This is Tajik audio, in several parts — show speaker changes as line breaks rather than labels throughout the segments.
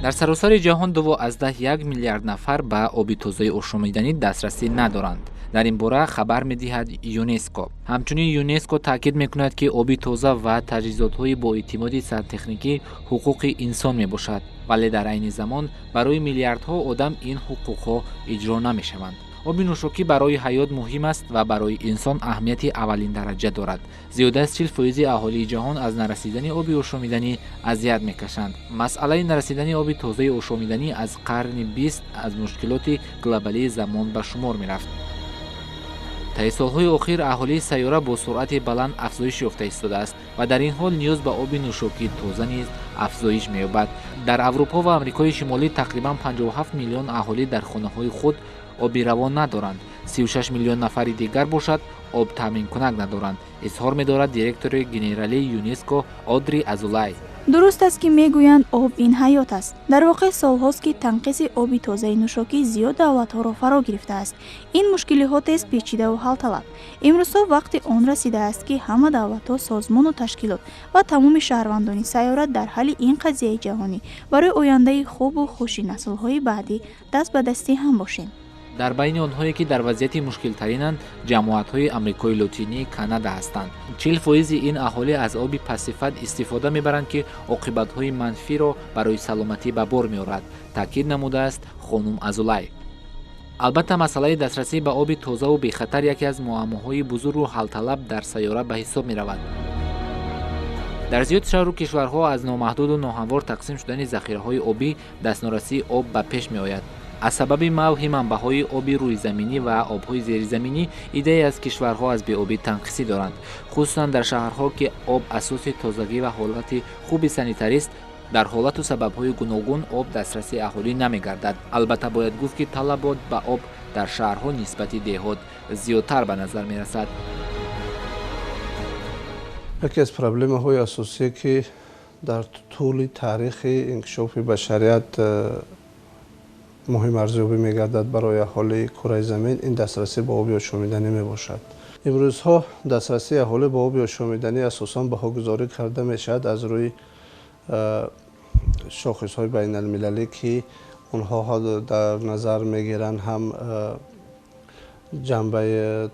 Дар саросари ҷаҳон 2,1 миллиард нафар ба оби тозаи ошомиданӣ дастрасӣ надоранд. Дар ин бора хабар медиҳад ЮНЕСКО. Ҳамчунин ЮНЕСКО таъкид мекунад, ки оби тоза ва таҷҳизотҳои бо эътимоди сантехникӣ ҳуқуқи инсон мебошад, вале дар айни замон барои миллиардҳо одам ин ҳуқуқҳо иҷро намешаванд. Оби нӯшокӣ барои ҳаёт муҳим аст ва барои инсон аҳамияти аввалиндараҷа дорад. Зиёда аз 40% аҳолии ҷаҳон аз нарасидани оби ошомиданӣ азият мекашанд. Масъалаи нарасидани оби тозаи ошомиданӣ аз қарни 20 аз мушкилоти глобалии замон ба шумор мерафт. Таи солҳои охир аҳолии сайёра бо суръати баланд афзоиш ёфта истодааст ва дар ин ҳол ниёз ба оби нӯшокии тоза низ афзоиш меёбад. Дар Аврупо ва Амрикои Шимолӣ тақрибан 57 миллион аҳолӣ дар хонаҳои худ оби равон надоранд, 36 миллион нафари дигар бошад, об таъминкунак надоранд, изҳор медорад директори генералии ЮНЕСКО Одри Азулай.
Дуруст аст, ки мегӯянд, об ин ҳаёт аст. Дар воқеъ, солҳост, ки танқиси оби тозаи нӯшокӣ зиёд давлатҳоро фаро гирифтааст. Ин мушкилиҳо тез печидаву ҳалталаб. Имрӯзҳо вақти он расидааст, ки ҳама давлатҳо, созмону ташкилот ва тамоми шаҳрвандони сайёра дар ҳалли ин қазияи ҷаҳонӣ барои ояндаи хубу хуши наслҳои баъдӣ даст ба дасти ҳам бошем.
Дар байни онҳое, ки дар вазъияти мушкилтаринанд, ҷамоатҳои Амрикои Лотинӣ, Канада ҳастанд. 40% ин аҳолӣ аз оби пастсифат истифода мебаранд, ки оқибатҳои манфиро барои саломатӣ ба бор меорад, таъкид намудааст хонум Азулай. Албатта, масъалаи дастрасӣ ба оби тозаву бехатар яке аз муаммоҳои бузургу ҳалталаб дар сайёра ба ҳисоб меравад. Дар зиёд шаҳру кишварҳо аз номаҳдуду ноҳамвор тақсим шудани захираҳои обӣ дастнорасии об ба пеш меояд. Аз сабаби малҳи манбаъҳои оби рӯизаминӣ ва обҳои зеризаминӣ иддае аз кишварҳо аз беобӣ танқисӣ доранд. Хусусан дар шаҳрҳо, ки об асоси тозагӣ ва ҳолати хуби санитарист, дар ҳолату сабабҳои гуногун об дастраси аҳолӣ намегардад. Албатта, бояд гуфт, ки талабот ба об дар шаҳрҳо нисбати деҳот зиёдтар ба назар мерасад.
Яке аз проблемаҳои асосие, ки дар тӯли таърихи инкишофи башарият муҳим арзёбӣ мегардад барои аҳолии кураи замин, ин дастрасӣ ба оби ошомиданӣ мебошад. Имрӯзҳо дастрасии аҳолӣ ба оби ошомиданӣ асосан баҳогузорӣ карда мешавад аз рӯи шохисҳои байналмилалӣ, ки онҳо дар назар мегиранд ҳам ҷанбаи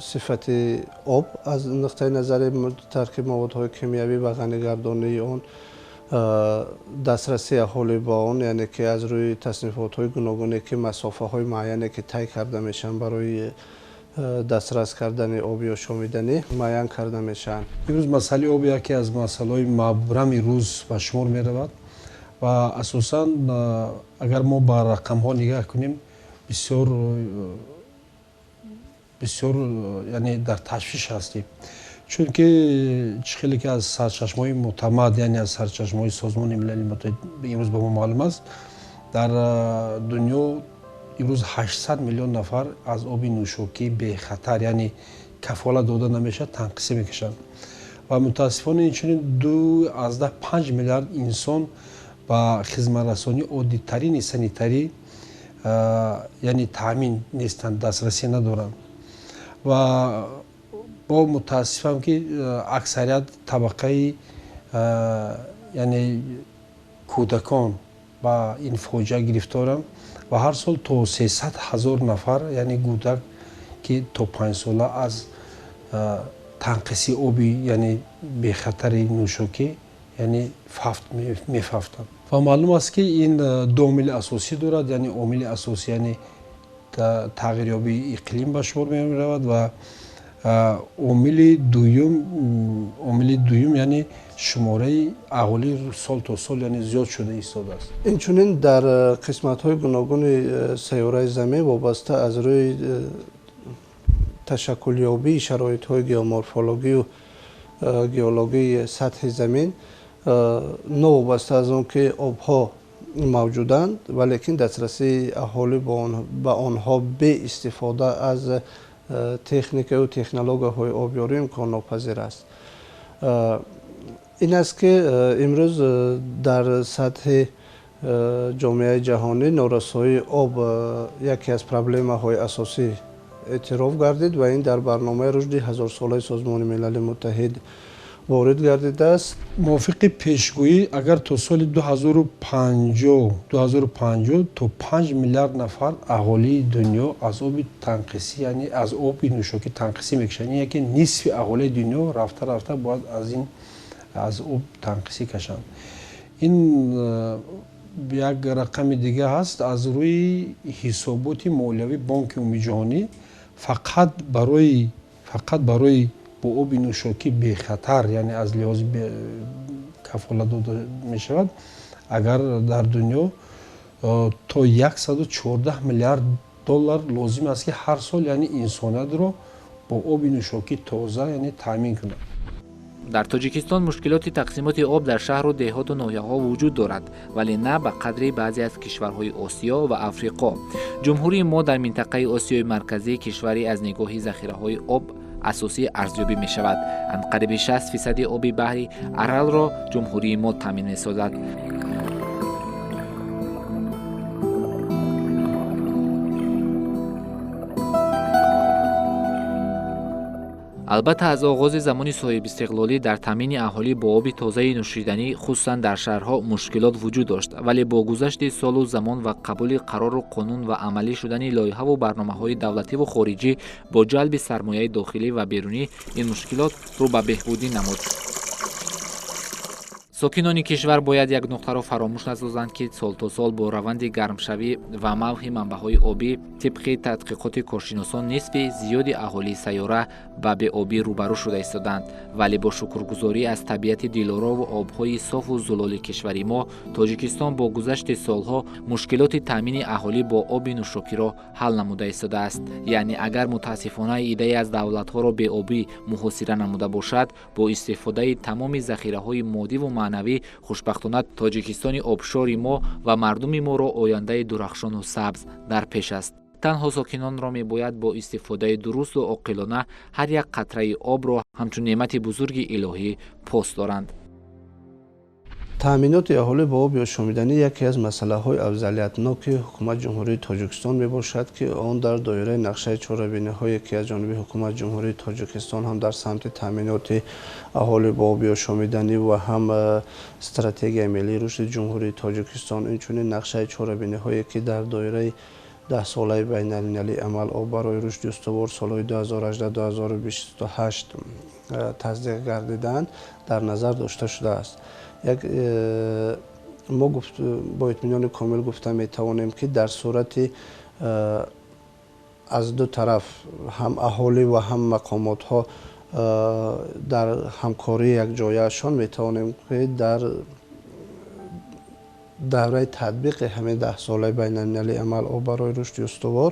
сифати об аз нуқтаи назари таркиби маводҳои кимиявӣ ва ғанигардонии он, дастрасии аҳолӣ ба он, яъне ки аз рӯи таснифотҳои гуногуне, ки масофаҳои муайяне, ки тай карда мешаванд барои дастрас кардани оби ошомиданӣ, муайян карда мешаванд.
Имрӯз масъалаи об яке аз масъалаҳои мабрами рӯз ба шумор меравад ва асосан, агар мо ба рақамҳо нигаҳ кунем, бисёр бисёр, яъне дар ташвиш ҳастем, чунки чӣ хеле ки аз сарчашмаҳои мӯътамад, яъне аз сарчашмаҳои Созмони Милали Муттаҳид имрӯз ба мо маълум аст, дар дунё имрӯз 800 миллион нафар аз оби нӯшокӣ бехатар, яъне кафолат дода намешавад, танқисӣ мекашанд ва мутаассифона инчунин 2,5 миллиард инсон ба хизматрасонии оддитарини санитарӣ, яъне таъмин нестанд, дастрасӣ надоранд. Ва бо мутаассифам, ки аксарият табақаи, яъне кӯдакон ба ин фоҷиа гирифторанд ва ҳар сол то 300 000 нафар, яъне кӯдак, ки то 5-сола, аз танқиси оби, яъне бехатари нӯшокӣ, яъне мефавтанд. Ва маълум аст, ки ин ду омили асосӣ дорад, яъне омили асосӣ, яъне тағйирёбии иқлим ба шумор меравад ва омили дуюм, яъне шумораи аҳолӣ сол то сол, яъне зиёд шуда истодааст.
Инчунин дар қисматҳои гуногуни сайёраи замин вобаста аз рӯи ташаккулёбии шароитҳои геоморфологию геологии сатҳи замин, новобаста аз он ки обҳо мавҷуданд, валекин дастрасии аҳолӣ ба онҳо беистифода аз техникаю технологияҳои обёрӣ имконнопазир аст. Ин аст, ки имрӯз дар сатҳи ҷомеаи ҷаҳонӣ норасоии об яке аз проблемаҳои асосӣ эътироф гардид ва ин дар барномаи рушди ҳазорсолаи Созмони Милали Муттаҳид ворид гардидааст.
Мувофиқи пешгӯӣ, агар то соли 2050 то 5 миллиард нафар аҳолии дунё аз оби танқисӣ, яъне аз оби нӯшокӣ танқисӣ мекашанд, яке нисфи аҳолии дунё рафта рафта бояд аз об танқисӣ кашанд. Ин як рақами дига ҳаст. Аз рӯи ҳисоботи молиявии Бонки Умумиҷаҳонӣ фақат барои бо оби нӯшокӣ бехатар, яъне аз лиҳози кафолат дода мешавад, агар дар дунё то 114 миллиард доллар лозим аст, ки ҳар сол, яъне инсониятро бо оби нӯшокӣ тоза, яъне таъмин кунад.
Дар Тоҷикистон мушкилоти тақсимоти об дар шаҳру деҳоту ноҳияҳо вуҷуд дорад, вале на ба қадри баъзе аз кишварҳои Осиё ва Африқо. Ҷумҳурии мо дар минтақаи Осиёи Марказӣ кишваре аз нигоҳи захираҳои об асосӣ арзёбӣ мешавад. Анқариби 60% оби баҳри Аралро ҷумҳурии мо таъмин месозад. Албатта, аз оғози замони соҳибистиқлолӣ дар таъмини аҳолӣ бо оби тозаи нӯшиданӣ, хусусан дар шаҳрҳо, мушкилот вуҷуд дошт, вале бо гузашти солу замон ва қабули қарору қонун ва амалӣ шудани лоиҳаву барномаҳои давлативу хориҷӣ бо ҷалби сармояи дохилӣ ва берунӣ ин мушкилот рӯ ба беҳбудӣ намуд. Сокинони кишвар бояд як нуқтаро фаромӯш насозанд, ки сол то сол бо раванди гармшавӣ ва мавҳи манбаъҳои обӣ тибқи тадқиқоти коршиносон нисфи зиёди аҳолии сайёра ба беобӣ рӯбарӯ шуда истоданд. Вале бо шукргузорӣ аз табиати дилорову обҳои софу зулоли кишвари мо, Тоҷикистон бо гузашти солҳо мушкилоти таъмини аҳолӣ бо оби нӯшокиро ҳал намуда истодааст. Яъне агар мутаассифона идае аз давлатҳоро беобӣ муҳосира намуда бошад, бо истифодаи тамоми захираҳои моддиву маънавӣ хушбахтона Тоҷикистони обшори мо ва мардуми моро ояндаи дурахшону сабз дар пеш аст. Танҳо сокинонро мебояд бо истифодаи дурусту оқилона ҳар як қатраи обро ҳамчун неъмати бузурги илоҳӣ пос доранд.
Таъминоти аҳолӣ бо оби ошомиданӣ яке аз масъалаҳои афзалиятноки ҳукумати Ҷумҳурии Тоҷикистон мебошад, ки он дар доираи нақшаи чорабиниҳое, ки аз ҷониби ҳукумати Ҷумҳурии Тоҷикистон ҳам дар самти таъминоти аҳолӣ бо оби ошомиданӣ ва ҳам стратегияи миллии рушди Ҷумҳурии Тоҷикистон, инчунин нақшаи чорабиниҳое, ки дар доираи 10-солаи байналмилалии амал об барои рушди устувор солҳои 2018-2028 тасдиқ гардидаанд, дар назар дошта шудааст. Як мо бо итминони комил гуфта метавонем, ки дар сурати аз ду тараф ҳам аҳолӣ ва ҳам мақомотҳо дар ҳамкории якҷояашон метавонем, ки дар давраи татбиқи ҳамин 10-солаи байналмилалии амал об барои рушди устувор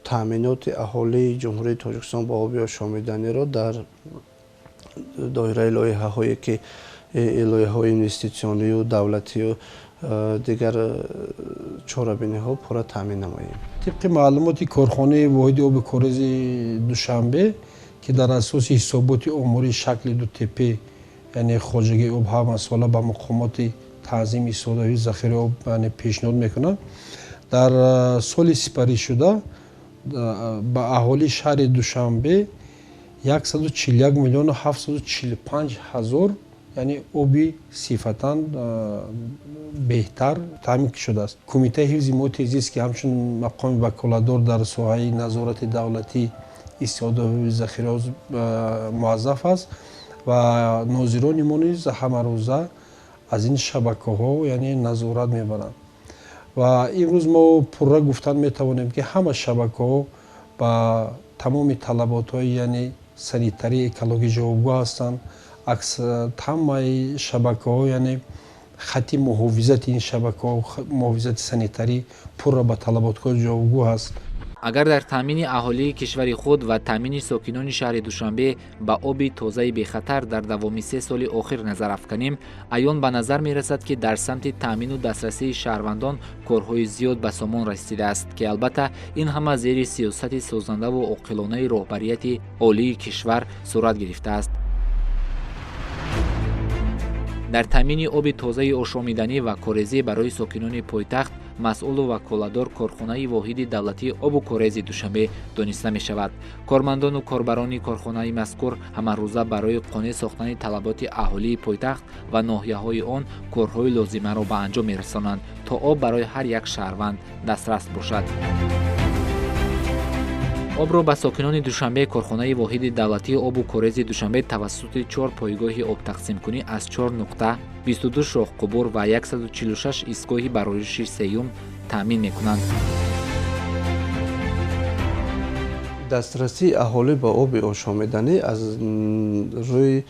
таъминоти аҳолии Ҷумҳурии Тоҷикистон бо оби ошомиданиро дар доираи лоиҳаҳое, ки лоиҳаҳои инвеститсионию давлатию дигар чорабиниҳо пурра таъмин намоем.
Тибқи маълумоти корхонаи воҳиди оби корези Душанбе, ки дар асоси ҳисоботи омории шакли 2ТП, яъне хоҷагии об ҳама сола ба мақомоти танзими истифодаи захираи об пешниҳод мекунад, дар соли сипаришуда ба аҳолии шаҳри Душанбе 141 миллиону 745 ҳазор, яъне оби сифатан беҳтар таъмин шудааст. Кумитаи ҳифзи муҳити зист, ки ҳамчун мақоми ваколатдор дар соҳаи назорати давлатӣ истифодаи захираҳо муаззаф аст ва нозирони мо низ ҳамарӯза аз ин шабакаҳо, яъне назорат мебаранд. Ва имрӯз мо пурра гуфтан метавонем, ки ҳама шабакаҳо ба тамоми талаботҳои, яъне санитарии экологӣ ҷавобгӯ ҳастанд. Ҳамаи шабакаҳо, яъне хати муҳофизати ин шабакаҳо, муҳофизати санитарӣ пурра ба талаботҳо ҷавобгӯ ҳаст.
Агар дар таъмини аҳолии кишвари худ ва таъмини сокинони шаҳри Душанбе ба оби тозаи бехатар дар давоми 3 соли охир назар афканем, аён ба назар мерасад, ки дар самти таъмину дастрасии шаҳрвандон корҳои зиёд ба сомон расидааст, ки албатта ин ҳама зери сиёсати созандаву оқилонаи роҳбарияти олии кишвар сурат гирифтааст. Дар таъмини оби тозаи ошомиданӣ ва корезӣ барои сокинони пойтахт Масъулу ваколадор корхонаи воҳиди давлатии обу корези Душанбе дониста мешавад. Кормандону корбарони корхонаи мазкур ҳамарӯза барои қонеъ сохтани талаботи аҳолии пойтахт ва ноҳияҳои он корҳои лозимаро ба анҷом мерасонанд, то об барои ҳар як шаҳрванд дастрас бошад. Обро ба сокинони Душанбе корхонаи воҳиди давлатии обу корези Душанбе тавассути 4 пойгоҳи обтақсимкунӣ аз 4 нуқта, 22 шохқубур ва 146 истгоҳи барориши сеюм таъмин мекунанд.
Дастрасии аҳолӣ ба оби ошомиданӣ аз рӯи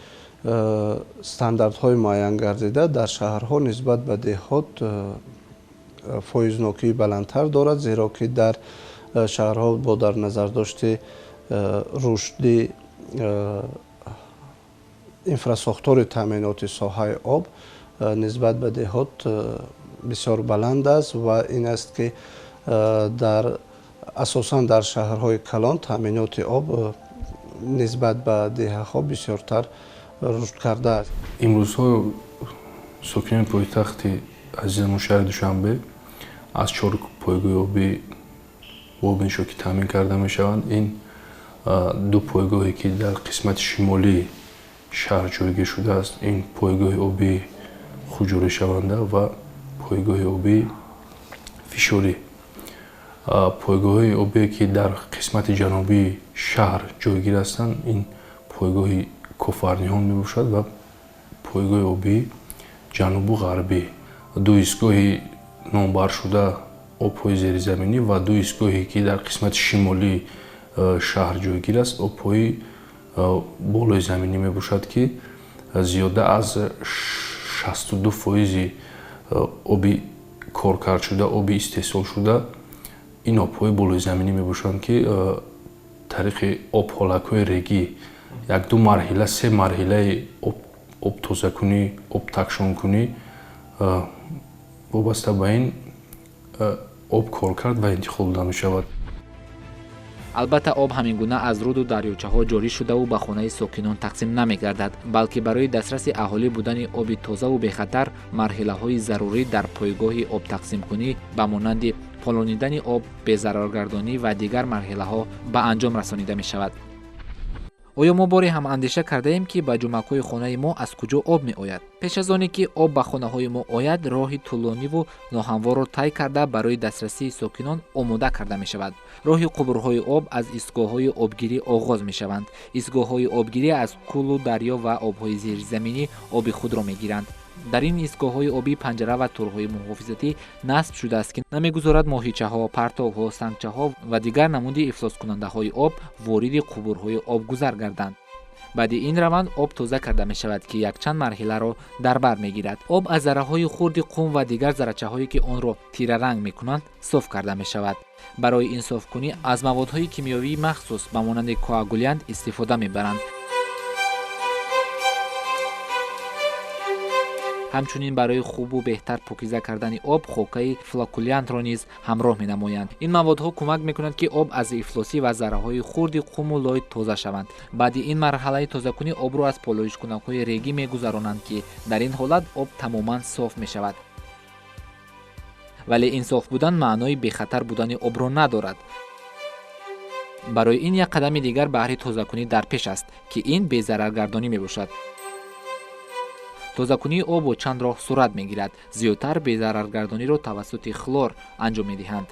стандартҳои муайян гардида дар шаҳрҳо нисбат ба деҳот фоизнокии баландтар дорад, зеро ки дар шаҳрҳо бо дар назардошти рушди инфрасохтори таъминоти соҳаи об нисбат ба деҳот бисёр баланд аст ва ин аст ки асосан дар шаҳрҳои калон таъминоти об нисбат ба деҳаҳо бисёртар рушд кардааст.
Имрӯзҳо сокинони пойтахти азизамон шаҳри Душанбе аз 4 пойгоҳи обӣ бо оби нӯшокӣ таъмин карда мешаванд. Ин 2 пойгоҳе ки дар қисмати шимолии шаҳр ҷойгир шудааст, ин пойгоҳи обии хуҷуришаванда ва пойгоҳи обии фишорӣ. Пойгоҳҳои обие ки дар қисмати ҷанубии шаҳр ҷойгир ҳастанд, ин пойгоҳи Кофарниҳон мебошад ва пойгоҳи обии ҷанубу ғарбӣ. 2 истгоҳи номбаршуда обҳои зеризаминӣ ва 2 истгоҳе ки дар қисмати шимолии шаҳр ҷойгир аст, обҳои болои заминӣ мебошад, ки зиёда аз 62% оби коркардшуда, оби истеҳсолшуда ин обҳои болои заминӣ мебошанд, ки тариқи обҳолакҳои регӣ 1-2 марҳила, 3 марҳилаи обтозакунӣ, обтакшонкунӣ вобаста ба ин об коркард ва интиқол дода мешавад.
Албатта, об ҳамин гуна аз руду дарёчаҳо ҷорӣ шудаву ба хонаи сокинон тақсим намегардад, балки барои дастраси аҳолӣ будани оби тозаву бехатар марҳилаҳои зарурӣ дар пойгоҳи обтақсимкунӣ ба монанди полонидани об, безараргардонӣ ва дигар марҳилаҳо ба анҷом расонида мешавад. Оё мо боре ҳам андеша кардаем, ки ба ҷумакҳои хонаи мо аз куҷо об меояд? Пеш аз оне ки об ба хонаҳои мо ояд, роҳи тӯлониву ноҳамворро тай карда барои дастрасии сокинон омода карда мешавад. Роҳи қубурҳои об аз истгоҳҳои обгирӣ оғоз мешаванд. Истгоҳҳои обгирӣ аз кӯлу дарё ва обҳои зеризаминӣ оби худро мегиранд. Дар ин истгоҳҳои обӣ панҷара ва турҳои муҳофизатӣ насб шудааст, ки намегузорад моҳичаҳо, партовҳо, сангчаҳо ва дигар намуди ифлоскунандаҳои об вориди қубурҳои обгузар гарданд. Баъди ин раванд об тоза карда мешавад, ки якчанд марҳиларо дар бар мегирад. Об аз зарраҳои хурди қум ва дигар заррачаҳое ки онро тираранг мекунанд, соф карда мешавад. Барои ин софкунӣ аз маводҳои кимиёвии махсус ба монанди коагулянт истифода мебаранд. Ҳамчунин барои хубу беҳтар покиза кардани об хокаи флокулянтро низ ҳамроҳ менамоянд. Ин маводҳо кӯмак мекунанд, ки об аз ифлосӣ ва зарраҳои хурди қуму лой тоза шаванд. Баъди ин марҳалаи тозакунӣ обро аз полоишкунакҳои регӣ мегузаронанд, ки дар ин ҳолат об тамоман соф мешавад. Вале ин соф будан маънои бехатар будани обро надорад. Барои ин як қадами дигар баҳри тозакунӣ дар пеш аст, ки ин безараргардонӣ мебошад. Тозакунии об бо чанд роҳ сурат мегирад. Зиёдтар безараргардониро тавассути хлор анҷом медиҳанд.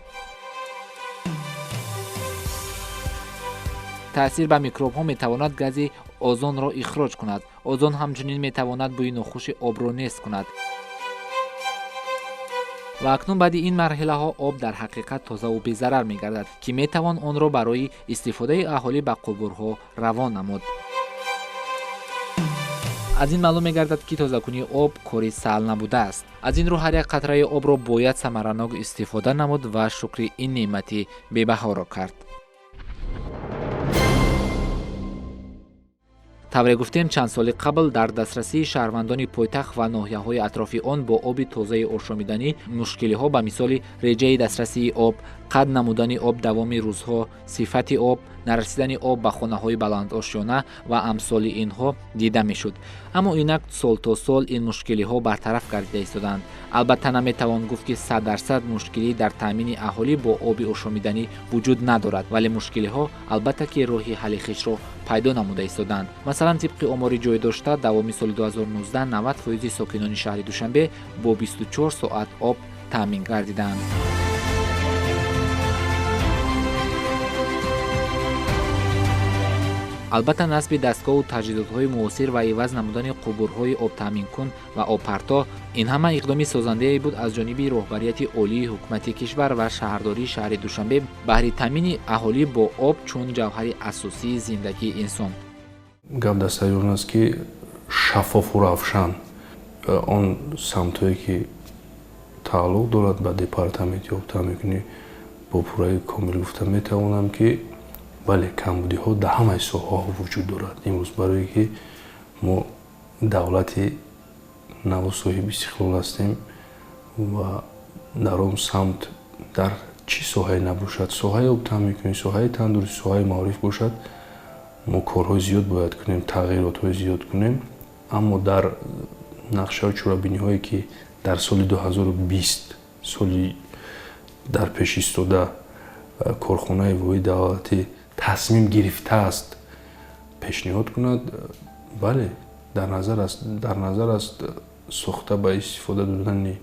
Таъсир ба микробҳо метавонад гази озонро ихроҷ кунад. Озон ҳамчунин метавонад бӯи нохуши обро нест кунад. Ва акнун баъди ин марҳилаҳо об дар ҳақиқат тозаву безарар мегардад, ки метавон онро барои истифодаи аҳолӣ ба қубурҳо равон намуд. Аз ин маълум мегардад, ки тозакунии об кори саҳл набудааст. Аз ин рӯ ҳар як қатраи обро бояд самаранок истифода намуд ва шукри ин неъмати бебаҳоро кард. Тавре гуфтем, чанд соли қабл дар дастрасии шаҳрвандони пойтахт ва ноҳияҳои атрофи он бо оби тозаи ошомиданӣ мушкилиҳо ба мисоли реҷаи дастрасии об, қад намудани об давоми рӯзҳо, сифати об, нарасидани об ба хонаҳои баландошёна ва амсоли инҳо дида мешуд. Аммо инак сол то сол ин мушкилиҳо бартараф гардида истодаанд. Албатта, наметавон гуфт, ки 100% мушкилӣ дар таъмини аҳолӣ бо оби ошомиданӣ вуҷуд надорад, вале мушкилиҳо албатта ки роҳи ҳалли хешро пайдо намуда истодаанд. Масалан, тибқи омори ҷой дошта, давоми соли 2019 90% сокинони шаҳри Душанбе бо 24 соат об таъмин гардидаанд. Албатта, насби дастгоҳу таҷҳизотҳои муосир ва иваз намудани қубурҳои обтаъминкун ва обпарто ин ҳама иқдоми созандае буд аз ҷониби роҳбарияти олии ҳукумати кишвар ва шаҳрдории шаҳри Душанбе баҳри таъмини аҳолӣ бо об чун ҷавҳари асосии зиндагии инсон.
Гап дар сари он аст, ки шаффофу равшан он самтҳое, ки тааллуқ дорад ба департаменти обтаъминкунӣ, бо пурраи комил гуфта метавонам, ки бале, камбудиҳо дар ҳамаи соҳаҳо вуҷуд дорад. Имрӯз барое ки мо давлати наву соҳиби истиқлол ҳастем ва дар он самт дар чӣ соҳае набошад, соҳаи обтаъминкунӣ, соҳаи тандурустӣ, соҳаи маориф бошад, мо корҳои зиёд бояд кунем, тағйиротҳои зиёд кунем. Аммо дар нақшаҳои чорабиниҳое, ки дар соли 2020, соли дар пеш истода, корхонаи воҳиди давлатӣ тасмим гирифтааст пешниҳод кунад, бале, дар назар аст сохта ба истифода додани,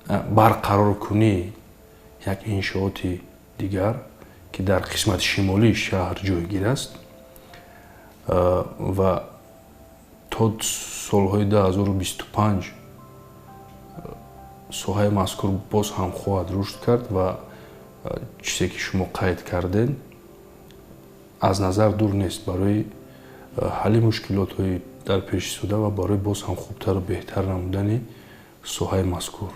барқароркунии як иншооти дигар, ки дар қисмати шимолии шаҳр ҷойгир аст ва то солҳои 2025 соҳаи мазкур боз ҳам хоҳад рушд кард. Ва чизе ки шумо қайд кардед, аз назар дур нест барои ҳалли мушкилотҳои дар пеш истода ва барои боз ҳам хубтару беҳтар намудани соҳаи мазкур.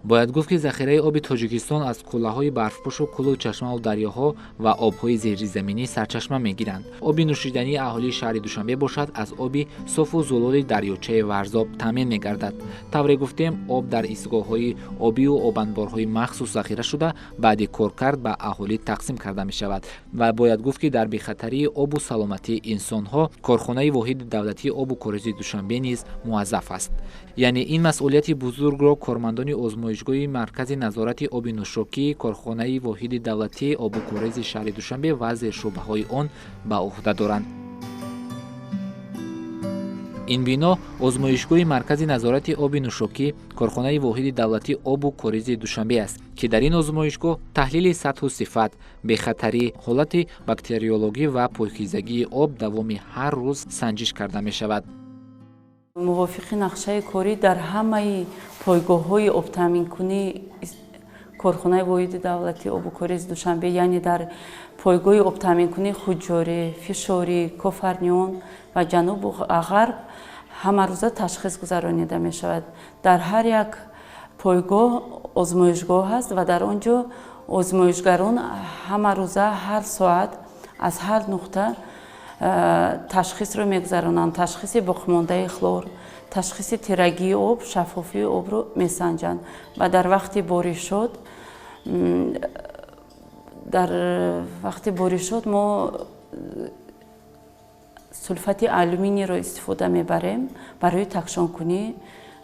Бояд гуфт, ки захираи оби Тоҷикистон аз кӯллаҳои барфпӯшу кӯлу чашмаву дарёҳо ва обҳои зеризаминӣ сарчашма мегиранд. Оби нӯшидании аҳолии шаҳри Душанбе бошад, аз оби софу зулоли дарёчаи Варзоб таъмин мегардад. Тавре гуфтем, об дар истгоҳҳои обию обанборҳои махсус захира шуда, баъди коркард ба аҳолӣ тақсим карда мешавад. Ва бояд гуфт, ки дар бехатарии обу саломатии инсонҳо корхонаи воҳиди давлатии обу корези Душанбе низ муваззаф аст. Яъне ин масъулияти бузургро кормандони озмоишгоҳи маркази назорати оби нӯшокии корхонаи воҳиди давлатии обу корези шаҳри Душанбе ва зершӯъбаҳои он ба ӯҳда доранд. Ин бино озмоишгоҳи маркази назорати оби нӯшокӣ корхонаи воҳиди давлатии обу корези Душанбе аст, ки дар ин озмоишгоҳ таҳлили сатҳу сифат, бехатарӣ, ҳолати бактериологӣ ва покизагии об давоми ҳар рӯз санҷиш карда мешавад.
Мувофиқи нақшаи корӣ дар ҳамаи пойгоҳҳои обтаъминкунии корхонаи воҳиди давлатии обу корези Душанбе, яъне дар пойгоҳи обтаъминкунии Хуҷорӣ, Фишорӣ, Кофарнион ва ҷанубу ғарб ҳамарӯза ташхис гузаронида мешавад. Дар ҳар як пойгоҳ озмоишгоҳ ҳаст ва дар он ҷо озмоишгарон ҳамарӯза, ҳар соат, аз ҳар нуқта ташхисро мегузаронанд. Ташхиси боқимондаи хлор, ташхиси тирагии об, шаффофии обро месанҷанд ва дар вақти боришот мо сулфати алюминийро истифода мебарем барои такшонкунии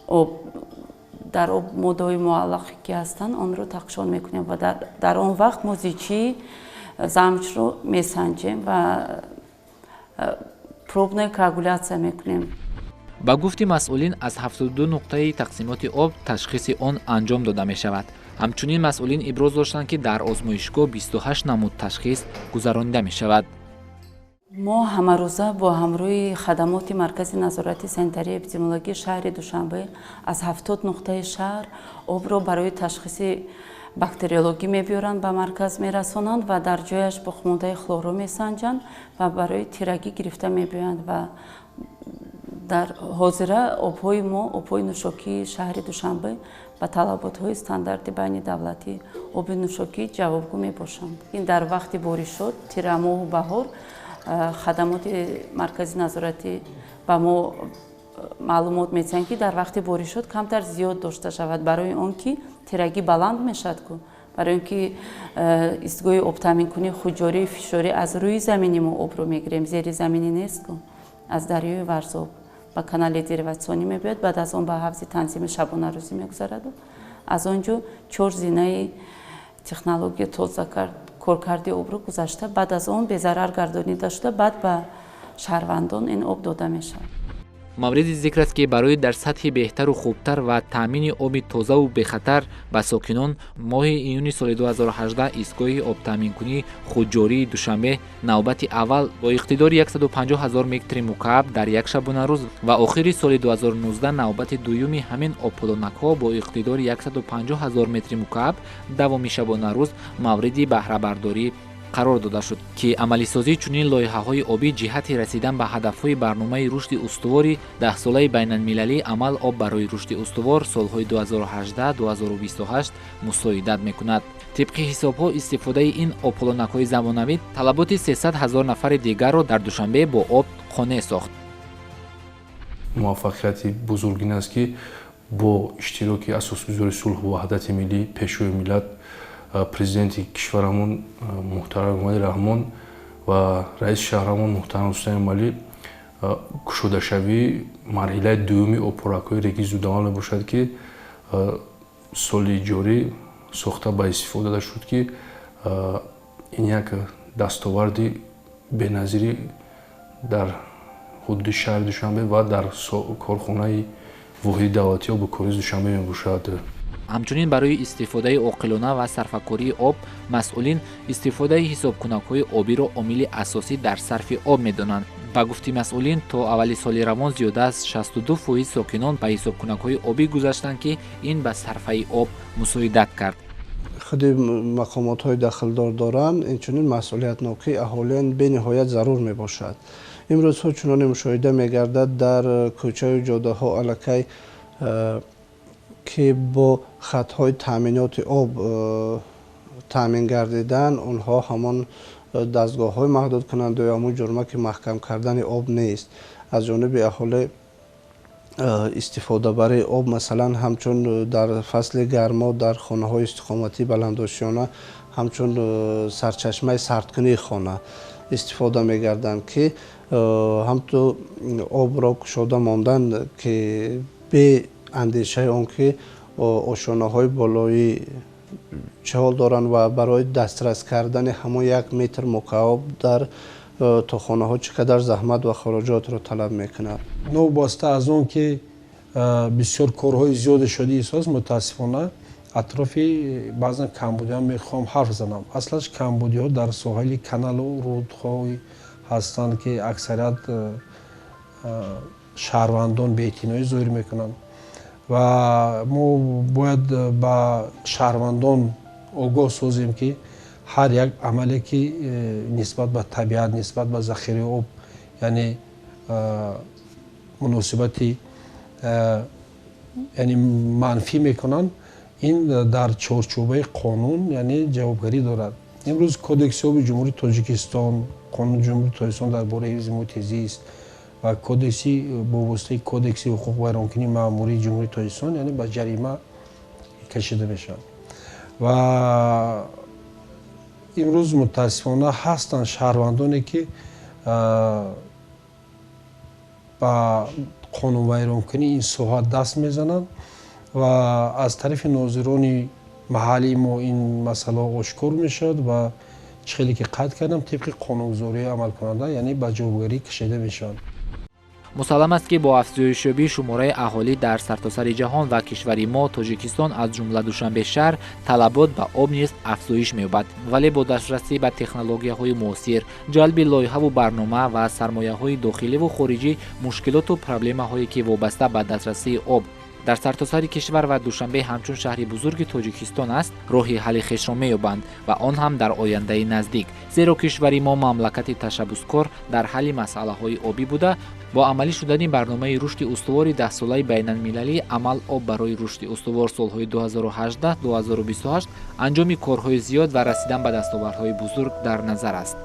об. Дар об моддаҳои муаллақе ки ҳастанд, онро такшон мекунем ва дар он вақт мо зичии замшро месанҷем ва пробная коагуляция мекунем.
Ба гуфти масъулин, аз 72 нуқтаи тақсимоти об ташхиси он анҷом дода мешавад. Ҳамчунин масъулин иброз доштанд, ки дар озмоишгоҳ 28 намуд ташхис гузаронида мешавад.
Мо ҳамарӯза бо ҳамроҳи хадамоти маркази назорати санитарии эпидемиологии шаҳри Душанбе аз 70 нуқтаи шаҳр обро барои ташхиси бактериологӣ мебиёранд, ба марказ мерасонанд ва дар ҷояш боқимондаи хлорро месанҷанд ва барои тирагӣ гирифта мебиёянд. Ва дар ҳозира обҳои мо, обҳои нӯшокии шаҳри Душанбе, ба талаботҳои стандарти байни давлатӣ оби нӯшокӣ ҷавобгӯ мебошанд. Ин дар вақти боришот, тирамоҳу баҳор. Хадамоти маркази назоратӣ ба мо маълумот медиҳанд, ки дар вақти боришот камтар зиёд дошта шавад, барои он ки тирагӣ баланд мешавад ку, барои он ки истгоҳи обтаъминкунии худҷории фишорӣ аз рӯи замини мо обро мегирем, зери заминӣ нест ку, аз дарёи Варзоб ба канали дериватсионӣ мебиёд, баъд аз он ба ҳавзи танзими шабонарӯзӣ мегузараду аз он ҷо 4 зинаи технология тоза коркарди обро гузашта, баъд аз он безарар гардонида шуда, баъд ба шаҳрвандон ин об дода мешавад.
Мавриди зикр аст, ки барои дар сатҳи беҳтару хубтар ва таъмини оби тозаву бехатар ба сокинон моҳи июни соли 2018 истгоҳи обтаъминкунии худҷории Душанбе навбати аввал бо иқтидори 150 ҳазор метри мукааб дар як шабонарӯз ва охири соли 2019 навбати дуюми ҳамин обполонакҳо бо иқтидори 150 ҳазор метри мукааб давоми шабонарӯз мавриди баҳрабардорӣ қарор дода шуд, ки амалисозии чунин лоиҳаҳои обӣ ҷиҳати расидан ба ҳадафҳои барномаи рушди устувори даҳсолаи байналмилалии амал об барои рушди устувор солҳои 2018-2028 мусоидат мекунад. Тибқи ҳисобҳо, истифодаи ин обполонакҳои замонавӣ талаботи 300 ҳазор нафари дигарро дар Душанбе бо об қонеъ сохт.
Муваффақияти бузург ин аст, ки бо иштироки асосгузори сулҳу ваҳдати миллӣ, пешвои миллат, президенти кишварамон муҳтарам Эмомалӣ Раҳмон ва раиси шаҳрамон муҳтарам Рустам Эмомалӣ кушодашавии марҳилаи дуюми обпоракҳои реги зудамал мебошад, ки соли ҷорӣ сохта ба истифода дода шуд, ки ин як дастоварди беназирӣ дар ҳудуди шаҳри Душанбе ва дар корхонаи воҳиди давлатии обу коризи Душанбе мебошад.
Ҳамчунин барои истифодаи оқилона ва сарфакории об масъулин истифодаи ҳисобкунакҳои обиро омили асосӣ дар сарфи об медонанд. Ба гуфти масъулин, то аввали соли равон зиёда аз 62% сокинон ба ҳисобкунакҳои обӣ гузаштанд, ки ин ба сарфаи об мусоидат кард.
Худи мақомотҳои дахлдор доранд, инчунин масъулиятнокии аҳолиан бениҳоят зарур мебошад. Имрӯзҳо чуноне мушоҳида мегардад, дар кӯчаю ҷодаҳо аллакай ки бо хатҳои таъминоти об таъмин гардидан, онҳо ҳамон дастгоҳҳои маҳдудкунанда ё ҳамон ҷурмаки маҳкам кардани об нест. Аз ҷониби аҳолӣ истифодабарии об, масалан, ҳамчун дар фасли гармо дар хонаҳои истиқоматии баландошёна ҳамчун сарчашмаи сардкунии хона истифода мегарданд, ки ҳамту обро кушода мондан, ки бе андешаи он ки ошонаҳои болоӣ чӣ ҳол доранд ва барои дастрас кардани ҳамон як метр мукааб дар тохонаҳо чӣ қадар заҳмат ва хароҷотро талаб мекунад.
Новобаста аз он ки бисёр корҳои зиёде шуда истодааст, мутаассифона атрофи баъзан камбудиҳо мехоҳам ҳарф занам. Аслаш камбудиҳо дар соҳили каналу рудҳое ҳастанд, ки аксарият шаҳрвандон беэътиноӣ зоҳир мекунанд ва мо бояд ба шаҳрвандон огоҳ созем, ки ҳар як амале ки нисбат ба табиат, нисбат ба захираи об, яъне муносибати яъне манфӣ мекунанд, ин дар чорчӯбаи қонун яъне ҷавобгарӣ дорад. Имрӯз Кодекси оби Ҷумҳурии Тоҷикистон, Қонуни Ҷумҳурии Тоҷикистон дар бораи ҳифзи муҳити зист ва кодекси бо воситаи Кодекси ҳуқуқвайронкунии маъмурии Ҷумҳурии Тоҷикистон яъне ба ҷарима кашида мешаванд. Ва имрӯз мутаассифона ҳастанд шаҳрвандоне, ки ба қонунвайронкунии ин соҳа даст мезананд ва аз тарафи нозирони маҳаллии мо ин масъала ошкор мешавад ва чӣ хеле ки қайд кардам, тибқи қонунгузории амалкунанда яъне ба ҷавобгарӣ кашида мешаванд.
Мусаллам аст, ки бо афзоишёбии шумораи аҳолӣ дар сартосари ҷаҳон ва кишвари мо Тоҷикистон, аз ҷумла Душанбе шаҳр, талабот ба об низ афзоиш меёбад. Вале бо дастрасӣ ба технологияҳои муосир, ҷалби лоиҳаву барнома ва сармояҳои дохиливу хориҷӣ, мушкилоту проблемаҳое ки вобаста ба дастрасии об дар сартосари кишвар ва Душанбе ҳамчун шаҳри бузурги Тоҷикистон аст, роҳи ҳалли хешро меёбанд ва он ҳам дар ояндаи наздик, зеро кишвари мо мамлакати ташаббускор дар ҳалли масъалаҳои обӣ буда, бо амалӣ шудани барномаи рушди устувори даҳсолаи байналмилалӣ амал об барои рушди устувор солҳои 2018-2028 анҷоми корҳои зиёд ва расидан ба дастовардҳои бузург дар назар аст.